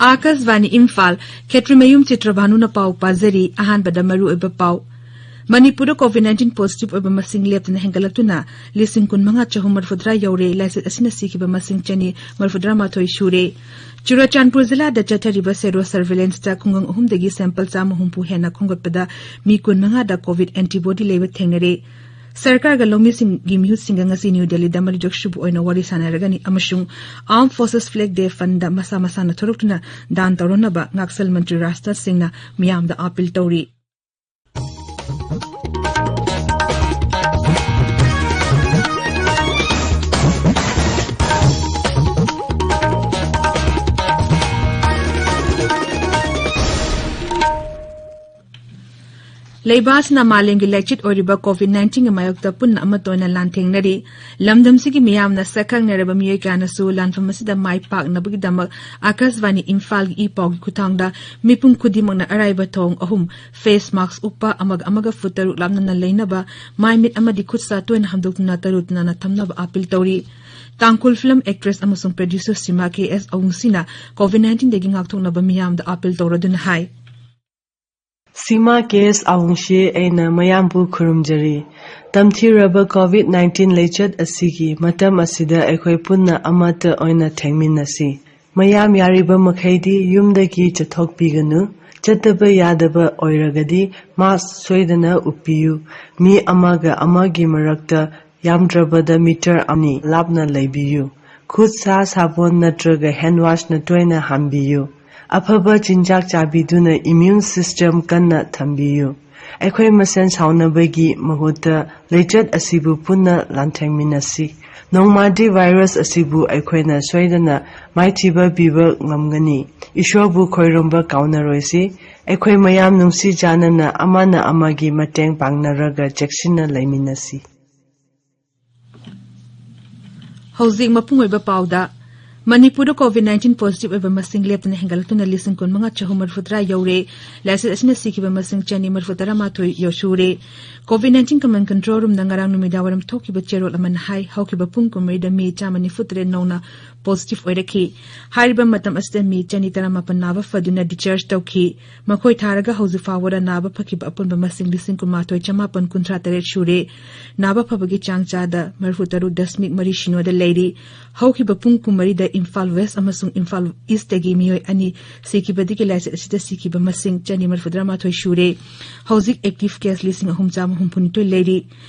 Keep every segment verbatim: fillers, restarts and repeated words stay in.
ꯑꯥꯀꯥꯁꯕꯥꯅꯤ ꯏꯝꯐꯥꯜ, ꯈꯦꯇ꯭ꯔꯤꯃꯌꯨꯝ ꯆꯤꯇ꯭ꯔꯚꯥꯅꯨꯅ ꯄꯥꯎ ꯄꯥꯖꯔꯤ꯫ ꯑꯍꯥꯟꯕꯗ ꯃꯔꯨꯑꯣꯏꯕ ꯄꯥꯎ꯫ ꯃꯅꯤꯄꯨꯔꯗ COVID nineteen positive ꯑꯣꯏꯕ ꯃꯁꯤꯡ ꯂꯦꯞꯇꯅ ꯍꯦꯟꯒꯠꯂꯛꯇꯨꯅ ꯂꯤꯁꯤꯡ ꯀꯨꯟꯃꯉꯥ ꯆꯍꯨꯝ ꯃꯔꯤꯐꯨꯇꯔꯥ ꯌꯧꯔꯦ꯫ ꯂꯥꯏꯆꯠ ꯑꯁꯤꯅ ꯁꯤꯈꯤꯕ ꯃꯁꯤꯡ ꯆꯅꯤ ꯃꯔꯤꯐꯨꯇꯔꯥ ꯃꯥꯊꯣꯏ ꯁꯨꯔꯦ꯫ ꯆꯨꯔꯥꯆꯥꯟꯄꯨꯔ ꯖꯤꯂꯥꯗ ꯆꯠꯊꯔꯤꯕ ꯁꯦꯔꯣ surveillance ꯇ ꯈꯨꯡꯒꯪ ꯑꯍꯨꯝꯗꯒꯤ sample ꯆꯥꯝꯃ ꯍꯨꯝꯐꯨ ꯍꯦꯟꯅ ꯈꯣꯝꯒꯠꯄꯗ ꯃꯤ ꯀꯨꯟꯃꯉꯥꯗ COVID antibody ꯂꯩꯕ ꯊꯦꯡꯅꯔꯦ꯫ ꯁꯔꯀꯥꯔꯒ ꯂꯧꯃꯤꯁꯤꯡꯒꯤ ꯃꯤꯍꯨꯠꯁꯤꯡꯒ ꯉꯁꯤ ꯅ꯭ꯌꯨ ꯗꯦꯜꯂꯤꯗ ꯃꯔꯤꯔꯛ ꯁꯨꯕ ꯑꯣꯏꯅ ꯋꯥꯔꯤ ꯁꯥꯟꯅꯔꯒꯅꯤ ꯑꯃꯁꯨꯡ Armed Forces Flag Day Fund ꯗ ꯃꯁꯥ ꯃꯁꯥꯅ ꯊꯣꯔꯛꯇꯨꯅ ꯗꯥꯟ ꯇꯧꯔꯅꯕ ꯉꯥꯛꯁꯦꯜ ꯃꯟꯇ꯭ꯔꯤ ꯔꯥꯖꯅꯥꯊ ꯁꯤꯡꯅ ꯃꯤꯌꯥꯝꯗ ꯑꯥꯄꯤꯜ ꯇꯧꯔꯤ꯫ ꯂꯩꯕꯥꯛ ꯑꯁꯤꯅ ꯃꯥꯂꯦꯝꯒꯤ ꯂꯩꯆꯠ ꯑꯣꯏꯔꯤꯕ COVID nineteen ꯒꯤ ꯃꯥꯌꯣꯛꯇ ꯄꯨꯟꯅ ꯑꯃꯠꯇ ꯑꯣꯏꯅ ꯂꯥꯟꯊꯦꯡꯅꯔꯤ꯫ ꯂꯝꯗꯝꯁꯤꯒꯤ ꯃꯤꯌꯥꯝꯅ ꯁꯛꯈꯪꯅꯔꯕ ꯃꯤꯑꯣꯏ ꯀꯌꯥꯅꯁꯨ ꯂꯥꯟꯐꯝ ꯑꯁꯤꯗ ꯃꯥꯏ ꯄꯥꯛꯅꯕꯒꯤꯗꯃꯛ ꯑꯥꯀꯥꯁꯕꯥꯅꯤ ꯏꯝꯐꯥꯜꯒꯤ ꯏ ꯄꯥꯎꯒꯤ ꯈꯨꯠꯊꯥꯡꯗ ꯃꯤꯄꯨꯝ ꯈꯨꯗꯤꯡꯃꯛꯅ ꯑꯔꯥꯏꯕ ꯊꯧꯑꯣꯡ ꯑꯍꯨꯝ, face mask ꯎꯞꯄ, ꯑꯃꯒ ꯑꯃꯒ ꯐꯨꯠ ꯇꯔꯨꯛ ꯂꯥꯞꯅꯅ ꯂꯩꯅꯕ, ꯃꯥꯏ ꯃꯤꯠ ꯑꯃꯗꯤ ꯈꯨꯠ ꯁꯥ ꯇꯣꯏꯅ ꯍꯥꯝꯗꯣꯛꯇꯨꯅ ꯇꯔꯨ ꯇꯅꯥꯟꯅ ꯊꯝꯅꯕ ꯑꯥꯄꯤꯜ ꯇꯧꯔꯤ꯫ ꯇꯥꯡꯈꯨꯜ film actress ꯑꯃꯁꯨꯡ producer ꯁꯤꯃꯥ ꯀꯦ ꯑꯦꯁ ꯑꯋꯨꯡꯁꯤꯅ COVID nineteen ꯗꯒꯤ ꯉꯥꯛꯊꯣꯛꯅꯕ ꯃꯤꯌꯥꯝꯗ ꯑꯥꯄꯤꯜ ꯇꯧꯔꯗꯨꯅ ꯍꯥꯏ꯫ ꯁꯤꯃꯥ ꯀꯦ ꯑꯦꯁ ꯑꯋꯨꯡꯁꯤ ꯑꯩꯅ ꯃꯌꯥꯝꯕꯨ ꯈꯨꯔꯨꯝꯖꯔꯤ꯫ ꯇꯝꯊꯤꯔꯕ COVID nineteen ꯂꯩꯆꯠ ꯑꯁꯤꯒꯤ ꯃꯇꯝ ꯑꯁꯤꯗ ꯑꯩꯈꯣꯏ ꯄꯨꯟꯅ ꯑꯃꯠꯇ ꯑꯣꯏꯅ ꯊꯦꯡꯃꯤꯟꯅꯁꯤ꯫ ꯃꯌꯥꯝ ꯌꯥꯔꯤꯕ ꯃꯈꯩꯗꯤ ꯌꯨꯝꯗꯒꯤ ꯆꯠꯊꯣꯛꯄꯤꯒꯅꯨ꯫ ꯆꯠꯇꯕ ꯌꯥꯗꯕ ꯑꯣꯏꯔꯒꯗꯤ mask ꯁꯣꯏꯗꯅ ꯎꯞꯄꯤꯌꯨ꯫ ꯃꯤ ꯑꯃꯒ ꯑꯃꯒꯤ ꯃꯔꯛꯇ ꯌꯥꯝꯗ꯭ꯔꯕꯗ meter ꯑꯅꯤ ꯂꯥꯞꯅ ꯂꯩꯕꯤꯌꯨ꯫ ꯈꯨꯠ ꯁꯥ ꯁꯥꯄꯣꯟ ꯅꯠꯇ꯭ꯔꯒ hand wash ꯅ ꯇꯣꯏꯅ ꯍꯥꯝꯕꯤꯌꯨ꯫ ꯑꯐꯕ ꯆꯤꯟꯖꯥꯛ ꯆꯥꯕꯤꯗꯨꯅ immune system ꯀꯟꯅ ꯊꯝꯕꯤꯌꯨ꯫ ꯑꯩꯈꯣꯏ ꯃꯁꯦꯟ ꯁꯥꯎꯅꯕꯒꯤ ꯃꯍꯨꯠꯇ ꯂꯩꯆꯠ ꯑꯁꯤꯕꯨ ꯄꯨꯟꯅ ꯂꯥꯟꯊꯦꯡꯃꯤꯟꯅꯁꯤ꯫ ꯅꯣꯡꯃꯗꯤ virus ꯑꯁꯤꯕꯨ ꯑꯩꯈꯣꯏꯅ ꯁꯣꯏꯗꯅ ꯃꯥꯏꯊꯤꯕ ꯄꯤꯕ ꯉꯝꯒꯅꯤ꯫ ꯏꯁꯣꯔꯕꯨ ꯈꯣꯏꯔꯨꯝꯕ ꯀꯥꯎꯅꯔꯣꯏꯁꯤ꯫ ꯑꯩꯈꯣꯏ ꯃꯌꯥꯝ ꯅꯨꯡꯁꯤ ꯆꯥꯟꯅꯅ ꯑꯃꯅ ꯑꯃꯒꯤ ꯃꯇꯦꯡ ꯄꯥꯡꯅꯔꯒ ꯆꯦꯛꯁꯤꯟꯅ ꯂꯩꯃꯤꯟꯅꯁꯤ꯫ ꯍꯧꯖꯤꯛ ꯃꯄꯨꯡ ꯑꯣꯏꯕ ꯄꯥꯎꯗ꯫ ꯃꯅꯤꯄꯨꯔꯗ COVID nineteen positive ꯑꯣꯏꯕ ꯃꯁꯤꯡ ꯂꯦꯞꯇꯅ ꯍꯦꯟꯒꯠꯂꯛꯇꯨꯅ ꯂꯤꯁꯤꯡ ꯀꯨꯟꯃꯉꯥ ꯆꯍꯨꯝ ꯃꯔꯤꯐꯨꯇꯔꯥ ꯌꯧꯔꯦ꯫ ꯂꯥꯏꯆꯠ ꯑꯁꯤꯅ ꯁꯤꯈꯤꯕ ꯃꯁꯤꯡ ꯆꯅꯤ ꯃꯔꯤꯐꯨꯇꯔꯥ ꯃꯥꯊꯣꯏ ꯌꯧꯁꯨꯔꯦ꯫ COVID nineteen command control room ꯗ ꯉꯔꯥꯡ ꯅꯨꯃꯤꯗꯥꯡ ꯋꯥꯏꯔꯝ ꯊꯣꯛꯈꯤꯕ ꯆꯦꯔꯣꯜ ꯑꯃꯅ ꯍꯥꯏ, ꯍꯧꯈꯤꯕ ꯄꯨꯡ ꯀꯨꯟꯃꯔꯤꯗ ꯃꯤ ꯆꯥꯝꯃ ꯅꯤꯐꯨ ꯇꯔꯦꯠ ꯅꯧꯅ ꯄꯣꯖꯤꯇꯤꯚ ꯑꯣꯏꯔꯛꯈꯤ꯫ ꯍꯥꯏꯔꯤꯕ ꯃꯇꯝ ꯑꯁꯤꯗ ꯃꯤ ꯆꯅꯤ ꯇꯔꯥꯃꯥꯄꯟ ꯅꯥꯕ ꯐꯗꯨꯅ ꯗꯤꯁꯆꯥꯔꯖ ꯇꯧꯈꯤ꯫ ꯃꯈꯣꯏ ꯊꯥꯔꯒ ꯍꯧꯖꯤꯛ ꯐꯥꯎꯕꯗ ꯅꯥꯕ ꯐꯈꯤꯕ ꯑꯄꯨꯟꯕ ꯃꯁꯤꯡ ꯂꯤꯁꯤꯡ ꯀꯨꯟꯃꯥꯊꯣꯏ ꯆꯃꯥꯄꯟ ꯀꯨꯟꯊ꯭ꯔꯥ ꯇꯔꯦꯠ ꯁꯨꯔꯦ꯫ ꯅꯥꯕ ꯐꯕꯒꯤ ꯆꯥꯡ ꯆꯥꯗ ꯃꯔꯤꯐꯨ ꯇꯔꯨꯛ ꯗꯁꯃꯤꯛ ꯃꯔꯤ ꯁꯤꯅꯣꯗ ꯂꯩꯔꯤ꯫ ꯍꯧꯈꯤꯕ ꯄꯨꯡ ꯀꯨꯟꯃꯔꯤꯗ ꯏꯝꯐꯥꯜ ꯋꯦꯁ ꯑꯃꯁꯨꯡ ꯏꯝꯐꯥꯜ ꯏꯁꯇꯒꯤ ꯃꯤꯑꯣꯏ ꯑꯅꯤ ꯁꯤꯈꯤꯕꯗꯒꯤ ꯂꯥꯏꯆꯠ ꯑꯁꯤꯗ ꯁꯤꯈꯤꯕ ꯃꯁꯤꯡ ꯆꯅꯤ ꯃꯔꯤꯐꯨ ꯇꯔꯥꯃꯥꯊꯣꯏ ꯁꯨꯔꯦ꯫ ꯍꯧꯖꯤꯛ ꯑꯦꯛꯇꯤꯚ ꯀꯦꯁ ꯂꯤꯁꯤꯡ ꯑꯍꯨꯝ ꯆꯥꯝꯃ ꯍꯨꯝꯐꯨ ꯅꯤꯊꯣꯏ ꯂꯩꯔꯤ꯫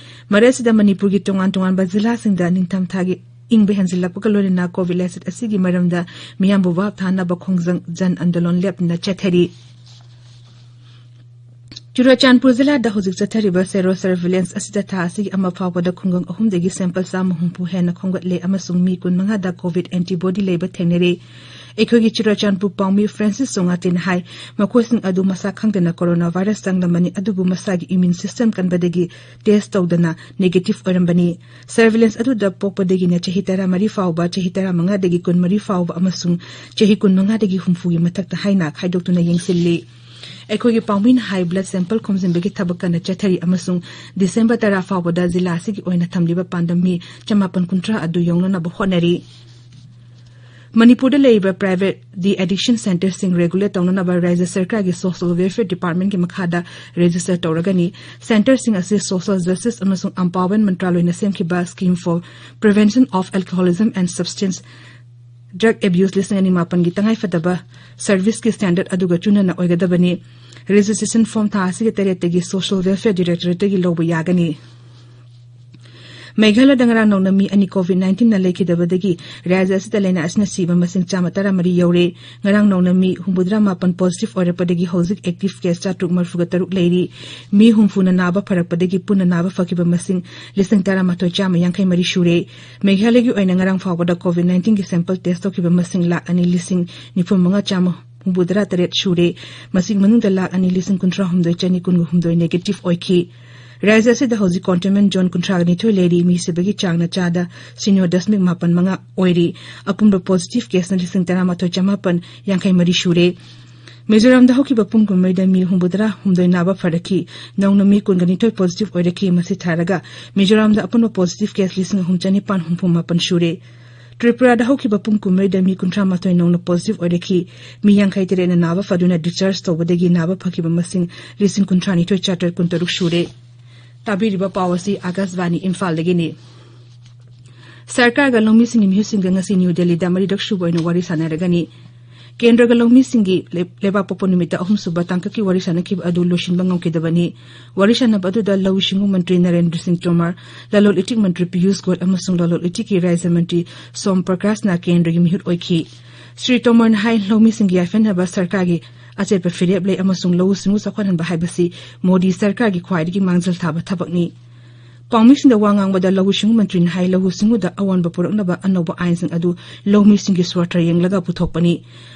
ꯃꯔꯛ ꯑꯁꯤꯗ ꯃꯅꯤꯄꯨꯔꯒꯤ ꯇꯣꯉꯥꯟ ꯇꯣꯉꯥꯟꯕ ꯖꯤꯂꯥꯁꯤꯡꯗ ꯅꯤꯡꯊꯝꯊꯥꯒꯤ ꯏꯪꯕ ꯍꯦꯟꯖꯤꯜꯂꯛꯄꯒ ꯂꯣꯏꯅꯅ ꯀꯣꯚꯤꯗ ꯂꯥꯏꯆꯠ ꯑꯁꯤꯒꯤ ꯃꯔꯝꯗ ꯃꯤꯌꯥꯝꯕꯨ ꯚꯥꯞ ꯊꯥꯅꯕ ꯈꯣꯡꯖꯪ ꯖꯟ ꯑꯟꯗꯣꯂꯟ ꯂꯦꯞꯇꯅ ꯆꯠꯊꯔꯤ꯫ ꯆꯨꯔꯥꯆꯥꯟꯄꯨꯔ ꯖꯤꯂꯥꯗ ꯍꯧꯖꯤꯛ ꯆꯠꯊꯔꯤꯕ ꯁꯦꯔꯣ ꯁꯔꯚꯤꯂꯦꯟꯁ ꯑꯁꯤꯗ ꯊꯥ ꯑꯁꯤꯒꯤ ꯑꯃ ꯐꯥꯎꯕꯗ ꯈꯨꯡꯒꯪ ꯑꯍꯨꯝꯗꯒꯤ ꯁꯦꯝꯄꯜ ꯆꯥꯝꯃ ꯍꯨꯝꯐꯨ ꯍꯦꯟꯅ ꯈꯣꯝꯒꯠꯂꯦ ꯑꯃꯁꯨꯡ ꯃꯤ ꯀꯨꯟꯃꯉꯥꯗ ꯀꯣꯚꯤꯗ ꯑꯦꯟꯇꯤꯕꯣꯗꯤ ꯂꯩꯕ ꯊꯦꯡꯅꯔꯦ꯫ ꯑꯩꯈꯣꯏꯒꯤ ꯆꯨꯔꯥꯆꯥꯟꯄꯨꯔ ꯄꯥꯎꯃꯤ ꯐ꯭ꯔꯦꯟꯁꯤꯁ ꯆꯣꯉꯥꯇꯦꯅ ꯍꯥꯏ, ꯃꯈꯣꯏꯁꯤꯡ ꯑꯗꯨ ꯃꯁꯥ ꯈꯪꯗꯅ ꯀꯣꯔꯣꯅꯥ ꯚꯥꯏꯔꯁ ꯆꯪꯂꯝꯕꯅꯤ, ꯑꯗꯨꯕꯨ ꯃꯁꯥꯒꯤ ꯏꯃ꯭ꯌꯨꯟ ꯁꯤꯁꯇꯦꯝ ꯀꯟꯕꯗꯒꯤ ꯇꯦꯁ ꯇꯧꯗꯅ ꯅꯦꯒꯦꯇꯤꯚ ꯑꯣꯏꯔꯝꯕꯅꯤ꯫ ꯁꯔꯚꯤꯂꯦꯟꯁ ꯑꯗꯨꯗ ꯄꯣꯛꯄꯗꯒꯤꯅ ꯆꯍꯤ ꯇꯔꯥꯃꯔꯤ ꯐꯥꯎꯕ, ꯆꯍꯤ ꯇꯔꯥꯃꯉꯥꯗꯒꯤ ꯀꯨꯟꯃꯔꯤ ꯐꯥꯎꯕ ꯑꯃꯁꯨꯡ ꯆꯍꯤ ꯀꯨꯟꯃꯉꯥꯗꯒꯤ ꯍꯨꯝꯐꯨꯒꯤ ꯃꯊꯛꯇ ꯍꯥꯏꯅ ꯈꯥꯏꯗꯣꯛꯇꯨꯅ ꯌꯦꯡꯁꯤꯜꯂꯤ꯫ ꯑꯩꯈꯣꯏꯒꯤ ꯄꯥꯎꯃꯤꯅ ꯍꯥꯏ, ꯕ꯭ꯂꯗ ꯁꯦꯝꯄꯜ ꯈꯣꯝꯖꯤꯟꯕꯒꯤ ꯊꯕꯛ ꯀꯟꯅ ꯆꯠꯊꯔꯤ ꯑꯃꯁꯨꯡ ꯗꯤꯁꯦꯝꯕꯔ ꯇꯔꯥ ꯐꯥꯎꯕꯗ ꯖꯤꯂꯥ ꯑꯁꯤꯒꯤ ꯑꯣꯏꯅ ꯊꯝꯂꯤꯕ ꯄꯥꯟꯗꯝ ꯃꯤ ꯆꯃꯥꯄꯟ ꯀꯨꯟꯊ꯭ꯔꯥ ꯑꯗꯨ ꯌꯧꯅꯅꯕ ꯍꯣꯠꯅꯔꯤ꯫ ꯃꯅꯤꯄꯨꯔꯗ ꯂꯩꯔꯤꯕ ꯄ꯭ꯔꯥꯏꯚꯦꯠ ꯗꯤ ꯑꯦꯗꯤꯛꯁꯟ ꯁꯦꯟꯇꯔꯁꯤꯡ ꯔꯦꯒꯨꯂꯦꯠ ꯇꯧꯅꯅꯕ ꯔꯥꯖ꯭ꯌ ꯁꯔꯀꯥꯔꯒꯤ ꯁꯣꯁꯤꯌꯦꯜ ꯋꯦꯜꯐꯤꯌꯔ ꯗꯤꯄꯥꯔꯠꯃꯦꯟꯒꯤ ꯃꯈꯥꯗ ꯔꯦꯖꯤꯁꯇꯔ ꯇꯧꯔꯒꯅꯤ꯫ ꯁꯦꯟꯇꯔꯁꯤꯡ ꯑꯁꯤ ꯁꯣꯁꯤꯌꯦꯜ ꯖꯁꯇꯤꯁ ꯑꯃꯁꯨꯡ ꯑꯝꯄꯥꯋꯔꯃꯦꯟ ꯃꯟꯇ꯭ꯔꯥꯂꯣꯏꯅ ꯁꯦꯝꯈꯤꯕ scheme for prevention of alcoholism and substance drug abuse ꯂꯤꯁꯤꯡ ꯑꯅꯤ ꯃꯥꯄꯟꯒꯤ ꯇꯉꯥꯏꯐꯗꯕ ꯁꯔꯚꯤꯁꯀꯤ ꯁ꯭ꯇꯦꯟꯗꯔꯗ ꯑꯗꯨꯒ ꯆꯨꯅꯅ ꯑꯣꯏꯒꯗꯕꯅꯤ꯫ ꯔꯦꯖꯤꯁꯇ꯭ꯔꯦꯁꯟ ꯐꯣꯔꯝ ꯊꯥ ꯑꯁꯤꯒꯤ ꯇꯔꯦꯠꯇꯒꯤ ꯁꯣꯁꯤꯌꯦꯜ ꯋꯦꯜꯐꯤꯌꯔ ꯗꯤꯔꯦꯛꯇꯣꯔꯦꯠꯇꯒꯤ ꯂꯧꯕ ꯌꯥꯒꯅꯤ꯫ ꯃꯦꯘꯥꯂꯌꯗ ꯉꯔꯥꯡ ꯅꯧꯅ ꯃꯤ ꯑꯅꯤ ꯀꯣꯚꯤꯗ ꯅꯥꯏꯟꯇꯤꯟꯅ ꯂꯩꯈꯤꯗꯕꯗꯒꯤ ꯔꯥꯖ꯭ꯌ ꯑꯁꯤꯗ ꯂꯥꯏꯅꯥ ꯑꯁꯤꯅ ꯁꯤꯕ ꯃꯁꯤꯡ ꯆꯥꯝꯃ ꯇꯔꯥꯃꯔꯤ ꯌꯧꯔꯦ꯫ ꯉꯔꯥꯡ ꯅꯧꯅ ꯃꯤ ꯍꯨꯝꯐꯨꯇꯔꯥ ꯃꯥꯄꯟ ꯄꯣꯖꯤꯇꯤꯚ ꯑꯣꯏꯔꯛꯄꯗꯒꯤ ꯍꯧꯖꯤꯛ ꯑꯦꯛꯇꯤꯚ ꯀꯦꯁ ꯆꯥꯇ꯭ꯔꯨꯛ ꯃꯔꯤꯐꯨꯒ ꯇꯔꯨꯛ ꯂꯩꯔꯤ꯫ ꯃꯤ ꯍꯨꯝꯐꯨꯅ ꯅꯥꯕ ꯐꯔꯛꯄꯗꯒꯤ ꯄꯨꯟꯅ ꯅꯥꯕ ꯐꯈꯤꯕ ꯃꯁꯤꯡ ꯂꯤꯁꯤꯡ ꯇꯔꯥꯃꯥꯊꯣꯏ ꯆꯥꯝꯃ ꯌꯥꯡꯈꯩ ꯃꯔꯤ ꯁꯨꯔꯦ꯫ ꯃꯦꯘꯥꯂꯌꯒꯤ ꯑꯣꯏꯅ ꯉꯔꯥꯡ ꯐꯥꯎꯕꯗ ꯀꯣꯚꯤꯗ ꯅꯥꯏꯟꯇꯤꯟꯒꯤ ꯁꯦꯝꯄꯜ ꯇꯦꯁ ꯇꯧꯈꯤꯕ ꯃꯁꯤꯡ ꯂꯥꯈ ꯑꯅꯤ ꯂꯤꯁꯤꯡ ꯅꯤꯐꯨ ꯃꯉꯥ ꯆꯥꯝꯃ ꯍꯨꯝꯐꯨꯇꯔꯥ ꯇꯔꯦꯠ ꯁꯨꯔꯦ꯫ ꯃꯁꯤꯒꯤ ꯃꯅꯨꯡꯗ ꯂꯥꯈ ꯑꯅꯤ ꯂꯤꯁꯤꯡ ꯀꯨꯟꯊ꯭ꯔꯥ ꯍꯨꯝꯗꯣꯏ ꯆꯅꯤ ꯀꯨꯟꯒ ꯍꯨꯝꯗꯣꯏ ꯅꯦꯒꯦꯇꯤꯚ ꯑꯣꯏꯈꯤ꯫ ꯔꯥꯖ꯭ꯌ ꯑꯁꯤꯗ ꯍꯧꯖꯤꯛ ꯀꯣꯟꯇꯦꯟꯃꯦꯟ ꯖꯣꯟ ꯀꯨꯟꯊ꯭ꯔꯥꯒ ꯅꯤꯊꯣꯏ ꯂꯩꯔꯤ꯫ ꯃꯤ ꯁꯤꯕꯒꯤ ꯆꯥꯡꯅ ꯆꯥꯗ ꯁꯤꯅꯣ ꯗꯁꯃꯤꯛ ꯃꯥꯄꯟ ꯃꯉꯥ ꯑꯣꯏꯔꯤ꯫ ꯑꯄꯨꯟꯕ ꯄꯣꯖꯤꯇꯤꯚ ꯀꯦꯁꯅ ꯂꯤꯁꯤꯡ ꯇꯔꯥꯃꯥꯊꯣꯏ ꯆꯃꯥꯄꯟ ꯌꯥꯡꯈꯩ ꯃꯔꯤ ꯁꯨꯔꯦ꯫ ꯃꯤꯖꯣꯔꯥꯝꯗ ꯍꯧꯈꯤꯕ ꯄꯨꯡ ꯀꯨꯟꯃꯔꯤꯗ ꯃꯤ ꯍꯨꯝꯐꯨꯇꯔꯥ ꯍꯨꯝꯗꯣꯏ ꯅꯥꯕ ꯐꯔꯛꯈꯤ꯫ ꯅꯧꯅ ꯃꯤ ꯀꯨꯟꯒ ꯅꯤꯊꯣꯏ ꯄꯣꯖꯤꯇꯤꯚ ꯑꯣꯏꯔꯛꯈꯤ꯫ ꯃꯁꯤ ꯊꯥꯔꯒ ꯃꯤꯖꯣꯔꯥꯝꯗ ꯑꯄꯨꯟꯕ ꯄꯣꯖꯤꯇꯤꯚ ꯀꯦꯁ ꯂꯤꯁꯤꯡ ꯑꯍꯨꯝ ꯆꯅꯤꯄꯥꯟ ꯍꯨꯝꯐꯨ ꯃꯥꯄꯟ ꯁꯨꯔꯦ꯫ ꯇ꯭ꯔꯤꯄꯨꯔꯥꯗ ꯍꯧꯈꯤꯕ ꯄꯨꯡ ꯀꯨꯟꯃꯔꯤꯗ ꯃꯤ ꯀꯨꯟꯊ꯭ꯔꯥ ꯃꯥꯊꯣꯏ ꯅꯧꯅ positive ꯑꯣꯏꯔꯛꯈꯤ꯫ ꯃꯤ ꯌꯥꯡꯈꯩ ꯇꯔꯦꯠꯅ ꯅꯥꯕ ꯐꯗꯨꯅ discharge ꯇꯧꯕꯗꯒꯤ ꯅꯥꯕ ꯐꯈꯤꯕ ꯃꯁꯤꯡ ꯂꯤꯁꯤꯡ ꯀꯨꯟꯊ꯭ꯔꯥ ꯅꯤꯊꯣꯏ ꯆꯥꯇ꯭ꯔꯦꯠ ꯀꯨꯟ ꯇꯔꯨꯛ ꯁꯨꯔꯦ꯫ ꯇꯥꯕꯤꯔꯤꯕ ꯄꯥꯎ ꯑꯁꯤ ꯑꯥꯀꯥꯁꯕꯥꯅꯤ ꯏꯝꯐꯥꯜꯗꯒꯤꯅꯤ꯫ ꯁꯔꯀꯥꯔꯒ ꯂꯧꯃꯤꯁꯤꯡꯒꯤ ꯃꯤꯍꯨꯠꯁꯤꯡꯒ ꯉꯁꯤ ꯅ꯭ꯌꯨ ꯗꯦꯜꯂꯤꯗ ꯃꯔꯤꯔꯛ ꯁꯨꯕ ꯑꯣꯏꯅ ꯋꯥꯔꯤ ꯁꯥꯟꯅꯔꯒꯅꯤ꯫ ꯀꯦꯟꯗ꯭ꯔꯒ ꯂꯧꯃꯤꯁꯤꯡꯒꯤ ꯂꯩ-, ꯂꯩꯕꯥꯛ ꯄꯣꯛꯄ ꯅꯨꯃꯤꯠꯇ ꯑꯍꯨꯝꯁꯨꯕ ꯇꯥꯡꯀꯛꯀꯤ ꯋꯥꯔꯤ ꯁꯥꯟꯅꯈꯤꯕ ꯑꯗꯨ ꯂꯣꯏꯁꯤꯟꯕ ꯉꯝꯈꯤꯗꯕꯅꯤ꯫ ꯋꯥꯔꯤ ꯁꯥꯟꯅꯕ ꯑꯗꯨꯗ ꯂꯧꯎ ꯁꯤꯡꯎ ꯃꯟꯇ꯭ꯔꯤ ꯅꯔꯦꯟꯗ꯭ꯔ ꯁꯤꯡ ꯇꯣꯃꯔ, ꯂꯂꯣꯟ ꯏꯇꯤꯛ ꯃꯟꯇ꯭ꯔꯤ ꯄꯤꯌꯨꯁ ꯒꯣꯌꯜ ꯑꯃꯁꯨꯡ ꯂꯂꯣꯟ ꯏꯇꯤꯛꯀꯤ ꯔꯥꯖ꯭ꯌ ꯃꯟꯇ꯭ꯔꯤ ꯁꯣꯝ ꯄ꯭ꯔꯀꯥꯁꯅ ꯀꯦꯟꯗ꯭ꯔꯒꯤ ꯃꯤꯍꯨꯠ ꯑꯣꯏꯈꯤ꯫ ꯁ꯭ꯔꯤ ꯇꯣꯃꯔꯅ ꯍꯥꯏ, ꯂꯧꯃꯤꯁꯤꯡꯒꯤ ꯌꯥꯏꯐꯅꯕ ꯁꯔꯀꯥꯔꯒꯤ ꯑꯆꯦꯠꯄ ꯐꯤꯔꯦꯞ ꯂꯩ ꯑꯃꯁꯨꯡ ꯂꯧꯎ ꯁꯤꯡꯎ ꯆꯥꯎꯈꯠꯍꯟꯕ ꯍꯥꯏꯕꯁꯤ ꯃꯣꯗꯤ ꯁꯔꯀꯥꯔꯒꯤ ꯈ꯭ꯋꯥꯏꯗꯒꯤ ꯃꯥꯡꯖꯤꯜ ꯊꯥꯕ ꯊꯕꯛꯅꯤ꯫ ꯄꯥꯎꯃꯤꯁꯤꯡꯗ ꯋꯥ ꯉꯥꯡꯕꯗ ꯂꯧꯎ ꯁꯤꯡꯎ ꯃꯟꯇ꯭ꯔꯤꯅ ꯍꯥꯏ, ꯂꯧꯎ ꯁꯤꯡꯎꯗ ꯑꯑꯣꯟꯕ ꯄꯨꯔꯛꯅꯕ ꯑꯅꯧꯕ ꯑꯥꯏꯟꯁꯤꯡ ꯑꯗꯨ ꯂꯧꯃꯤꯁꯤꯡꯒꯤ ꯁ꯭ꯋꯥꯔꯊ ꯌꯦꯡꯂꯒ ꯄꯨꯊꯣꯛꯄꯅꯤ꯫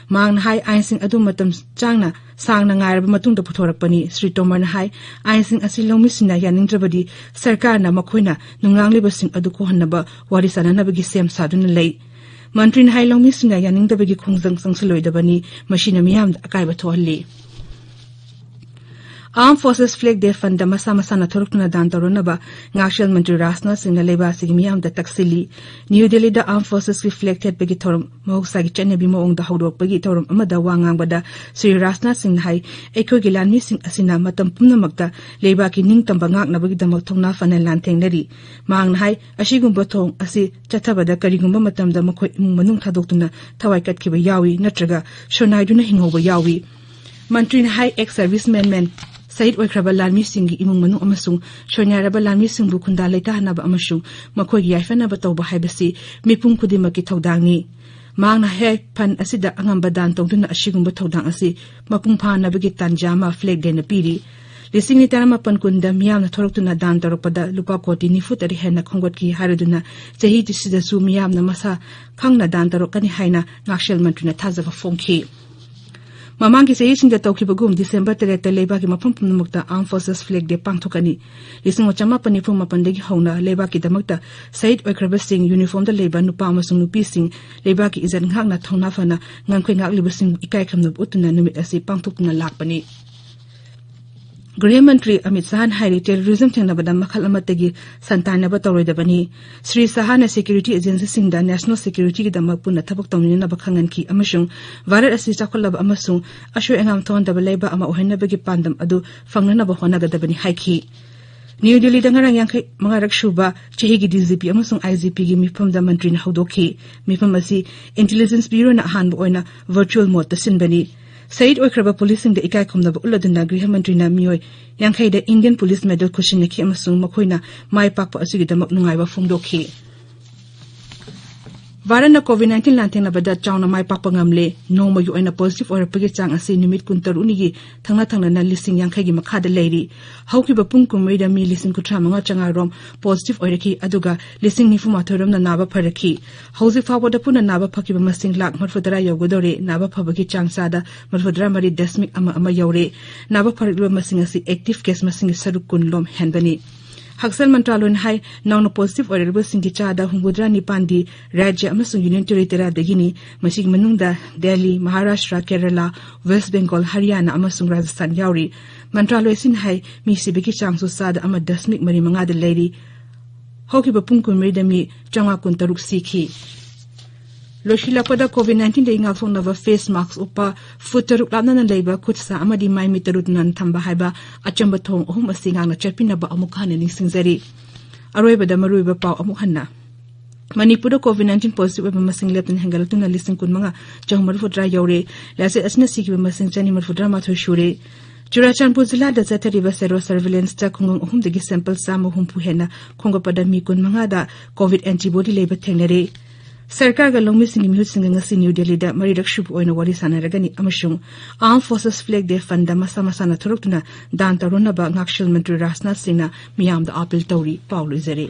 ꯃꯍꯥꯛꯅ ꯍꯥꯏ, ꯑꯥꯏꯟꯁꯤꯡ ꯑꯗꯨ ꯃꯇꯝ ꯆꯥꯡꯅ, ꯁꯥꯡꯅ ꯉꯥꯏꯔꯕ ꯃꯇꯨꯡꯗ ꯄꯨꯊꯣꯔꯛꯄꯅꯤ꯫ ꯁ꯭ꯔꯤ ꯇꯣꯃꯔꯅ ꯍꯥꯏ, ꯑꯥꯏꯟꯁꯤꯡ ꯑꯁꯤ ꯂꯧꯃꯤꯁꯤꯡꯅ ꯌꯥꯅꯤꯡꯗ꯭ꯔꯕꯗꯤ ꯁꯔꯀꯥꯔꯅ ꯃꯈꯣꯏꯅ ꯅꯨꯡꯅꯥꯡꯂꯤꯕꯁꯤꯡ ꯑꯗꯨ ꯀꯣꯛꯍꯟꯅꯕ ꯋꯥꯔꯤ ꯁꯥꯅꯅꯕꯒꯤ ꯁꯦꯝ ꯁꯥꯗꯨꯅ ꯂꯩ꯫ ꯃꯟꯇ꯭ꯔꯤꯅ ꯍꯥꯏ, ꯂꯧꯃꯤꯁꯤꯡꯅ ꯌꯥꯅꯤꯡꯗꯕꯒꯤ ꯈꯣꯡꯖꯪ ꯆꯪꯁꯤꯜꯂꯣꯏꯗꯕꯅꯤ, ꯃꯁꯤꯅ ꯃꯤꯌꯥꯝꯗ ꯑꯀꯥꯏꯕ ꯊꯣꯛꯍꯜꯂꯤ꯫ Armed Forces Flag Day Fund ꯃꯁꯥ ꯃꯁꯥꯅ ꯊꯣꯔꯛꯇꯨꯅ ꯗꯥꯟ ꯇꯧꯔꯅꯕ ꯉꯥꯛꯁꯦꯜ ꯃꯟꯇ꯭ꯔꯤ ꯔꯥꯖꯅꯥꯊ ꯁꯤꯡꯅ ꯂꯩꯕꯥꯛ ꯑꯁꯤꯒꯤ ꯃꯤꯌꯥꯝꯗ ꯇꯛꯁꯤꯜꯂꯤ꯫ ꯅ꯭ꯌꯨ ꯗꯦꯜꯂꯤꯗ Armed Forces ꯀꯤ flag ꯊꯦꯠꯄꯒꯤ ꯊꯧꯔꯝ ꯃꯍꯧꯁꯥꯒꯤ ꯆꯠꯅꯕꯤ ꯃꯑꯣꯡꯗ ꯍꯧꯗꯣꯔꯛꯄꯒꯤ ꯊꯧꯔꯝ ꯑꯃꯗ ꯋꯥ ꯉꯥꯡꯕꯗ ꯁ꯭ꯔꯤ ꯔꯥꯖꯅꯥꯊ ꯁꯤꯡꯅ ꯍꯥꯏ, ꯑꯩꯈꯣꯏꯒꯤ ꯂꯥꯟꯃꯤꯁꯤꯡ ꯑꯁꯤꯅ ꯃꯇꯝ ꯄꯨꯝꯅꯃꯛꯇ ꯂꯩꯕꯥꯛꯀꯤ ꯅꯤꯡꯇꯝꯕ ꯉꯥꯛꯅꯕꯒꯤꯗꯃꯛ ꯊꯧꯅꯥ ꯐꯅ ꯂꯥꯟꯊꯦꯡꯅꯔꯤ꯫ ꯃꯍꯥꯛꯅ ꯍꯥꯏ, ꯑꯁꯤꯒꯨꯝꯕ ꯊꯧꯑꯣꯡ ꯑꯁꯤ ꯆꯠꯊꯕꯗ ꯀꯔꯤꯒꯨꯝꯕ ꯃꯇꯝꯗ ꯃꯈꯣꯏ ꯏꯃꯨꯡ ꯃꯅꯨꯡ ꯊꯥꯗꯣꯛꯇꯨꯅ ꯊꯋꯥꯏ ꯀꯠꯈꯤꯕ ꯌꯥꯎꯏ ꯅꯠꯇ꯭ꯔꯒ ꯁꯣꯏꯅꯥꯏꯗꯨꯅ ꯍꯤꯡꯍꯧꯕ ꯌꯥꯎꯏ꯫ ꯃꯟꯇ꯭ꯔꯤꯅ ꯍꯥꯏ, ex servicemen men, ꯁꯍꯤꯗ ꯑꯣꯏꯈ꯭ꯔꯕ ꯂꯥꯟꯃꯤꯁꯤꯡꯒꯤ ꯏꯃꯨꯡ ꯃꯅꯨꯡ ꯑꯃꯁꯨꯡ ꯁꯣꯏꯅꯥꯏꯔꯕ ꯂꯥꯟꯃꯤꯁꯤꯡꯕꯨ ꯈꯨꯟꯗꯥ ꯂꯩꯇꯥꯍꯟꯅꯕ ꯑꯃꯁꯨꯡ ꯃꯈꯣꯏꯒꯤ ꯌꯥꯏꯐꯅꯕ ꯇꯧꯕ ꯍꯥꯏꯕꯁꯤ ꯃꯤꯄꯨꯝ ꯈꯨꯗꯤꯡꯃꯛꯀꯤ ꯊꯧꯗꯥꯡꯅꯤ꯫ ꯃꯍꯥꯛꯅ ꯍꯥꯏ, fund ꯑꯁꯤꯗ ꯑꯉꯝꯕ ꯗꯥꯟ ꯇꯧꯗꯨꯅ ꯑꯁꯤꯒꯨꯝꯕ ꯊꯧꯗꯥꯡ ꯑꯁꯤ ꯃꯄꯨꯡ ꯐꯥꯅꯕꯒꯤ ꯇꯥꯟꯖꯥ ꯑꯃ Flag Day ꯅ ꯄꯤꯔꯤ꯫ ꯂꯤꯁꯤꯡ ꯅꯤꯄꯥꯟ ꯀꯨꯟꯗ ꯃꯤꯌꯥꯝꯅ ꯊꯣꯔꯛꯇꯨꯅ ꯗꯥꯟ ꯇꯧꯔꯛꯄꯗ ꯂꯨꯄꯥ ꯀꯣꯇꯤ ꯅꯤꯐꯨ ꯇꯔꯦꯠ ꯍꯦꯟꯅ ꯈꯣꯝꯒꯠꯈꯤ ꯍꯥꯏꯔꯗꯨꯅ ꯆꯍꯤꯁꯤꯗꯁꯨ ꯃꯤꯌꯥꯝꯅ ꯃꯁꯥ ꯈꯪꯅ ꯗꯥꯟ ꯇꯧꯔꯛꯀꯅꯤ ꯍꯥꯏꯅ ꯉꯥꯛꯁꯦꯜ ꯃꯟꯇ꯭ꯔꯤꯅ ꯊꯥꯖꯕ ꯐꯣꯡꯈꯤ꯫ ꯃꯃꯥꯡꯒꯤ ꯆꯍꯤꯁꯤꯡꯗ ꯇꯧꯈꯤꯕꯒꯨꯝ December ꯇꯔꯦꯠꯇ ꯂꯩꯕꯥꯛꯀꯤ ꯃꯐꯝ ꯄꯨꯝꯅꯃꯛꯇ Armed Forces Flag Day ꯄꯥꯡꯊꯣꯛꯀꯅꯤ꯫ ꯂꯤꯁꯤꯡ ꯑꯃ ꯆꯃꯥꯄꯟ ꯅꯤꯐꯨ ꯃꯥꯄꯟꯗꯒꯤ ꯍꯧꯅ ꯂꯩꯕꯥꯛꯀꯤꯗꯃꯛꯇ ꯁꯍꯤꯗ ꯑꯣꯏꯈ꯭ꯔꯕꯁꯤꯡ, uniform ꯗ ꯂꯩꯕ ꯅꯨꯄꯥ ꯑꯃꯁꯨꯡ ꯅꯨꯄꯤꯁꯤꯡ, ꯂꯩꯕꯥꯛꯀꯤ ꯏꯖꯠ ꯉꯥꯛꯅ ꯊꯧꯅꯥ ꯐꯅ ꯉꯝꯈꯩ ꯉꯥꯛꯂꯤꯕꯁꯤꯡꯕꯨ ꯏꯀꯥꯏ ꯈꯨꯝꯅꯕ ꯎꯠꯇꯨꯅ ꯅꯨꯃꯤꯠ ꯑꯁꯤ ꯄꯥꯡꯊꯣꯛꯇꯨꯅ ꯂꯥꯛꯄꯅꯤ꯫ ꯒ꯭ꯔꯤꯍ ꯃꯟꯇ꯭ꯔꯤ ꯑꯃꯤꯠ ꯁꯍꯥꯅ ꯍꯥꯏꯔꯤ, terrorism ꯊꯦꯡꯅꯕꯗ ꯃꯈꯜ ꯑꯃꯠꯇꯒꯤ ꯁꯟꯇꯥꯟꯅꯕ ꯇꯧꯔꯣꯏꯗꯕꯅꯤ꯫ ꯁ꯭ꯔꯤ ꯁꯍꯥꯅ security agencyꯁꯤꯡꯗ national securityꯒꯤꯗꯃꯛ ꯄꯨꯟꯅ ꯊꯕꯛ ꯇꯧꯃꯤꯟꯅꯅꯕ ꯈꯪꯍꯟꯈꯤ ꯑꯃꯁꯨꯡ ꯚꯥꯔꯠ ꯑꯁꯤ ꯆꯥꯎꯈꯠꯂꯕ ꯑꯃꯁꯨꯡ ꯑꯁꯣꯏ ꯑꯉꯥꯝ ꯊꯣꯛꯍꯟꯗꯕ ꯂꯩꯕꯥꯛ ꯑꯃ ꯑꯣꯏꯍꯟꯅꯕꯒꯤ ꯄꯥꯟꯗꯝ ꯑꯗꯨ ꯐꯪꯅꯅꯕ ꯍꯣꯠꯅꯒꯗꯕꯅꯤ ꯍꯥꯏꯈꯤ꯫ ꯅ꯭ꯌꯨ ꯗꯤꯜꯂꯤꯗ ꯉꯔꯥꯡ ꯌꯥꯡꯈꯩ ꯃꯉꯥꯔꯛ ꯁꯨꯕ ꯆꯍꯤꯒꯤ DGP ꯑꯃꯁꯨꯡ IGPꯒꯤ ꯃꯤꯐꯝꯗ ꯃꯟꯇ꯭ꯔꯤꯅ ꯍꯧꯗꯣꯛꯈꯤ꯫ ꯃꯤꯐꯝ ꯑꯁꯤ intelligence bureauꯅ ꯑꯍꯥꯟꯕ ꯑꯣꯏꯅ virtual modeꯇ ꯁꯤꯟꯕꯅꯤ꯫ ꯁꯍꯤꯗ ꯑꯣꯏꯈ꯭ꯔꯕ ꯄꯨꯂꯤꯁꯁꯤꯡꯗ ꯏꯀꯥꯏ ꯈꯨꯝꯅꯕ ꯎꯠꯂꯗꯨꯅ ꯒ꯭ꯔꯤꯍ ꯃꯟꯇ꯭ꯔꯤꯅ ꯃꯤꯑꯣꯏ ꯌꯥꯡꯈꯩꯗ Indian Police Medal ꯈꯨꯠꯁꯤꯟꯅꯈꯤ ꯑꯃꯁꯨꯡ ꯃꯈꯣꯏꯅ ꯃꯥꯏ ꯄꯥꯛꯄ ꯑꯁꯤꯒꯤꯗꯃꯛ ꯅꯨꯡꯉꯥꯏꯕ ꯐꯣꯡꯗꯣꯛꯈꯤ꯫ ꯚꯥꯔꯠꯅ COVID nineteen ꯂꯥꯟꯊꯦꯡꯅꯕꯗ ꯆꯥꯎꯅ ꯃꯥꯏ ꯄꯥꯛꯄ ꯉꯝꯂꯦ꯫ ꯅꯣꯡꯃꯒꯤ ꯑꯣꯏꯅ positive ꯑꯣꯏꯔꯛꯄꯒꯤ ꯆꯥꯡ ꯑꯁꯤ ꯅꯨꯃꯤꯠ ꯀꯨꯟꯇꯔꯨꯛꯅꯤꯒꯤ ꯊꯪꯅ ꯊꯪꯅꯅ ꯂꯤꯁꯤꯡ ꯌꯥꯡꯈꯩꯒꯤ ꯃꯈꯥꯗ ꯂꯩꯔꯤ꯫ ꯍꯧꯈꯤꯕ ꯄꯨꯡ ꯀꯨꯟꯃꯔꯤꯗ ꯃꯤ ꯂꯤꯁꯤꯡ ꯀꯨꯟꯊ꯭ꯔꯥ ꯃꯉꯥ ꯆꯥꯉꯥꯔꯣꯝ positive ꯑꯣꯏꯔꯛꯈꯤ, ꯑꯗꯨꯒ ꯂꯤꯁꯤꯡ ꯅꯤꯐꯨ ꯃꯥꯊꯣꯏ ꯔꯣꯝꯅ ꯅꯥꯕ ꯐꯔꯛꯈꯤ꯫ ꯍꯧꯖꯤꯛ ꯐꯥꯎꯕꯗ ꯄꯨꯟꯅ ꯅꯥꯕ ꯐꯈꯤꯕ ꯃꯁꯤꯡ ꯂꯥꯈ ꯃꯔꯤꯐꯨ ꯇꯔꯥ ꯌꯧꯒꯗꯧꯔꯦ꯫ ꯅꯥꯕ ꯐꯕꯒꯤ ꯆꯥꯡ ꯆꯥꯗ ꯃꯔꯤꯐꯨ ꯇꯔꯥ ꯃꯔꯤ ꯗꯁꯃꯤꯛ ꯑꯃ ꯑꯃ ꯌꯧꯔꯦ꯫ ꯅꯥꯕ ꯐꯔꯛꯂꯤꯕ ꯃꯁꯤꯡ ꯑꯁꯤ active case ꯃꯁꯤꯡꯒꯤ ꯁꯔꯨꯛ ꯀꯨꯟ ꯂꯣꯝ ꯍꯦꯟꯕꯅꯤ꯫ ꯍꯛꯁꯦꯜ ꯃꯟꯇ꯭ꯔꯥꯂꯣꯏꯅ ꯍꯥꯏ, ꯅꯧꯅ positive ꯑꯣꯏꯔꯛꯂꯤꯕꯁꯤꯡꯒꯤ ꯆꯥꯗ ꯍꯨꯝꯐꯨꯇꯔꯥ ꯅꯤꯄꯥꯟꯗꯤ ꯔꯥꯖ꯭ꯌ ꯑꯃꯁꯨꯡ Union Territoryꯗꯒꯤꯅꯤ꯫ ꯃꯁꯤꯒꯤ ꯃꯅꯨꯡꯗ ꯗꯦꯜꯂꯤ, ꯃꯍꯥꯔꯥꯁꯇ꯭ꯔ, ꯀꯦꯔꯂꯥ, ꯋꯦꯁ ꯕꯦꯡꯒꯣꯜ, ꯍꯔꯤꯌꯥꯅꯥ ꯑꯃꯁꯨꯡ ꯔꯥꯖꯁꯊꯥꯟ ꯌꯥꯎꯔꯤ꯫ ꯃꯟꯇ꯭ꯔꯥꯂꯣꯏ ꯑꯁꯤꯅ ꯍꯥꯏ, ꯃꯤ ꯁꯤꯕꯒꯤ ꯆꯥꯡꯁꯨ ꯆꯥꯗ ꯑꯃ ꯗꯁꯃꯤꯛ ꯃꯔꯤ ꯃꯉꯥꯗ ꯂꯩꯔꯤ꯫ ꯍꯧꯈꯤꯕ ꯄꯨꯡ ꯀꯨꯟꯃꯔꯤꯗ ꯃꯤ ꯆꯥꯝꯃꯉꯥ ꯀꯨꯟꯇꯔꯨꯛ ꯁꯤꯈꯤ꯫ ꯂꯣꯏꯁꯤꯜꯂꯛꯄꯗ, COVID nineteenꯗꯒꯤ ꯉꯥꯛꯊꯣꯛꯅꯕ face mask ꯎꯞꯄ, ꯐꯨꯠ ꯇꯔꯨꯛ ꯂꯥꯞꯅꯅ ꯂꯩꯕ, ꯈꯨꯠ ꯁꯥ ꯑꯃꯗꯤ ꯃꯥꯏ ꯃꯤꯠ ꯇꯔꯨ ꯇꯅꯥꯟ ꯊꯝꯕ ꯍꯥꯏꯕ ꯑꯆꯝꯕ ꯊꯧꯑꯣꯡ ꯑꯍꯨꯝ ꯑꯁꯤ ꯉꯥꯛꯅ ꯆꯠꯄꯤꯅꯕ ꯑꯃꯨꯛ ꯍꯟꯅ ꯅꯤꯡꯁꯤꯡꯖꯔꯤ꯫ ꯑꯔꯣꯏꯕꯗ ꯃꯔꯨꯑꯣꯏꯕ ꯄꯥꯎ ꯑꯃꯨꯛ ꯍꯟꯅ꯫ ꯃꯅꯤꯄꯨꯔꯗ COVID nineteen positive ꯑꯣꯏꯕ ꯃꯁꯤꯡ ꯂꯦꯞꯇꯅ ꯍꯦꯟꯒꯠꯂꯛꯇꯨꯅ ꯂꯤꯁꯤꯡ ꯀꯨꯟꯃꯉꯥ ꯆꯍꯨꯝ ꯃꯔꯤꯐꯨꯇꯔꯥ ꯌꯧꯔꯦ꯫ ꯂꯥꯏꯆꯠ ꯑꯁꯤꯅ ꯁꯤꯈꯤꯕ ꯃꯁꯤꯡ ꯆꯅꯤ ꯃꯔꯤꯐꯨꯇꯔꯥ ꯃꯥꯊꯣꯏ ꯁꯨꯔꯦ꯫ ꯆꯨꯔꯥꯆꯥꯟꯄꯨꯔ ꯖꯤꯂꯥꯗ ꯆꯠꯊꯔꯤꯕ sero surveillanceꯇ ꯈꯨꯡꯒꯪ ꯑꯍꯨꯝꯗꯒꯤ sample ꯆꯥꯝꯃ ꯍꯨꯝꯐꯨ ꯍꯦꯟꯅ ꯈꯣꯝꯒꯠꯄꯗ ꯃꯤ ꯀꯨꯟꯃꯉꯥꯗ COVID antibody ꯂꯩꯕ ꯊꯦꯡꯅꯔꯦ꯫ ꯁꯔꯀꯥꯔꯒ ꯂꯧꯃꯤꯁꯤꯡꯒꯤ ꯃꯤꯍꯨꯠꯁꯤꯡꯒ ꯉꯁꯤ ꯅ꯭ꯌꯨ ꯗꯦꯜꯂꯤꯗ ꯃꯔꯤꯔꯛ ꯁꯨꯕ ꯑꯣꯏꯅ ꯋꯥꯔꯤ ꯁꯥꯟꯅꯔꯒꯅꯤ ꯑꯃꯁꯨꯡ Armed Forces Flag Day Fundꯗ ꯃꯁꯥ ꯃꯁꯥꯅ ꯊꯣꯔꯛꯇꯨꯅ ꯗꯥꯟ ꯇꯧꯔꯣꯟꯅꯕ ꯉꯥꯛꯁꯦꯜ ꯃꯟꯇ꯭ꯔꯤ ꯔꯥꯖꯅꯥꯊ ꯁꯤꯡꯅ ꯃꯤꯌꯥꯝꯗ ꯑꯥꯄꯤꯜ ꯇꯧꯔꯤ꯫ ꯄꯥꯎ ꯂꯣꯏꯖꯔꯦ꯫